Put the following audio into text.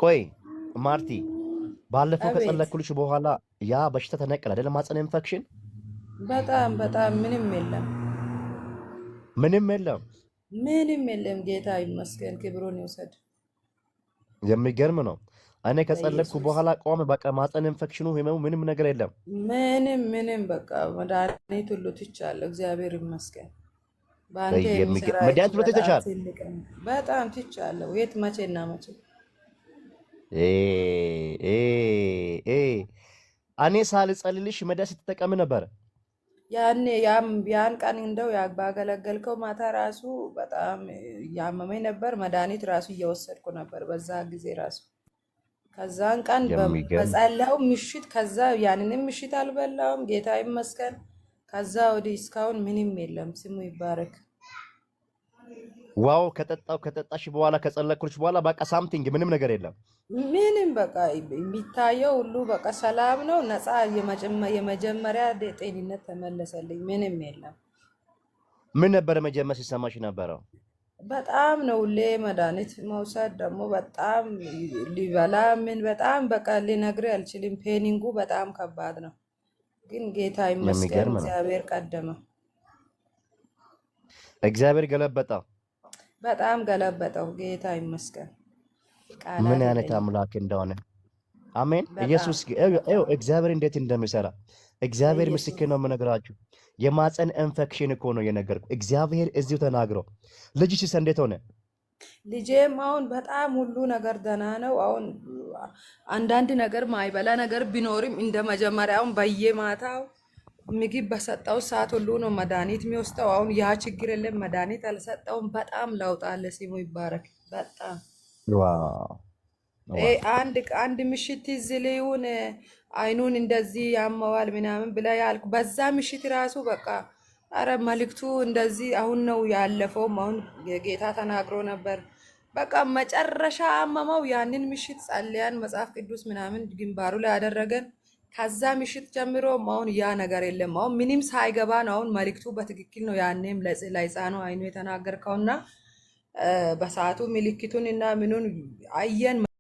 ቆይ ማርቲ፣ ባለፈው አቤት። ከጸለኩልሽ በኋላ ያ በሽታ ተነቀለ አይደል? ማፀን ኢንፌክሽን። በጣም በጣም ምንም የለም። ምንም የለም። ምንም የለም። ጌታ ይመስገን፣ ክብሩን ይውሰድ። የሚገርም ነው። እኔ ከጸለኩ በኢየሱስ በኋላ ቆመ። በቃ ማፀን ኢንፌክሽኑ ህመሙ ምንም ነገር የለም። ምንም ምንም በቃ መድኃኒት ሁሉ ትቻለሁ። እግዚአብሔር ይመስገን። በአንተ የሚሰራ እጅ መድኃኒት ሁሉ በጣም ትተሻል። ትልቅ ነው። በጣም ትቻለሁ። የት መቼ እና መቼ። ኤ ኤ ኤ እኔ ሳልጸልልሽ መድኃኒት ስትጠቀሚ ነበር። ያኔ ያን ቀን እንደው ባገለገልከው ማታ ራሱ በጣም ያመመኝ ነበር። መድኃኒት ራሱ እየወሰድኩ ነበር በዛ ጊዜ ራሱ። ከዛን ቀን የሚገርም። በጸለይኩ ምሽት፣ ከዛ ያንንም ምሽት አልበላውም። ጌታ ይመስገን። ከዛ ወዲህ እስካሁን ምንም የለም። ስሙ ይባረክ። Wow፣ ከጠጣሽ በኋላ፣ ከጸለኩልሽ በኋላ በቃ something ምንም ነገር የለም። ምንም በቃ የሚታየው ሁሉ በቃ ሰላም ነው። ነፃ የመጀመሪያ ጤንነት ተመለሰልኝ። ምንም የለም። ምን ነበረ መጀመር ሲሰማሽ ነበረው? በጣም ነው ሁሌ መድኃኒት መውሰድ ደግሞ በጣም ሊበላ ምን በጣም በቃ ሊነግርህ አልችልም። Paining ኡ በጣም ከባድ ነው። ግን ጌታ ይመስገን። የሚገርም ነው። እግዚአብሔር ቀደመ። እግዚአብሔር ገለበጠው። በጣም ገለበጠው። ጌታ ይመስገን። ምን ቃላት አይነት የለኝም። አምላክ እንደሆነ፣ አሜን። በጣም። ኢየሱስ ይኸው እግዚአብሔር እንዴት እንደሚሰራ፣ እግዚአብሔር በኢየሱስ ምስክር ነው የምነግራችሁ። የማፀን ኢንፌክሽን እኮ ነው የነገርኩ። እግዚአብሔር እዚሁ ተናግሮ ልጅሽስ እንዴት ሆነ? ልጄም አሁን በጣም ሁሉ ነገር ደህና ነው። አሁን አንዳንድ ነገር ማይበላ ነገር ቢኖርም እንደ መጀመሪያውን በየማታው ምግብ በሰጠው ሰዓት ሁሉ ነው መድኃኒት የሚወስደው። አሁን ያ ችግር የለም። መድኃኒት አልሰጠውም። በጣም ለውጥ አለ። ስሙ ይባረክ። በጣም። አንድ አንድ ምሽት ትዝ ሊሆን አይኑን እንደዚህ ያመዋል ምናምን ብላ ያልኩ በዛ ምሽት ራሱ በቃ አረ መልእክቱ እንደዚህ አሁን ነው ያለፈውም አሁን ጌታ ተናግሮ ነበር። በቃ መጨረሻ አመመው። ያንን ምሽት ጸልያን መጽሐፍ ቅዱስ ምናምን ግንባሩ ላይ ያደረገን። ከዛ ምሽት ጀምሮ አሁን ያ ነገር የለም። አሁን ምንም ሳይገባ ነው። አሁን መልእክቱ በትክክል ነው። ያኔም ለሕፃኑ አይኑ የተናገርከውና በሰዓቱ ምልክቱን እና ምኑን አየን።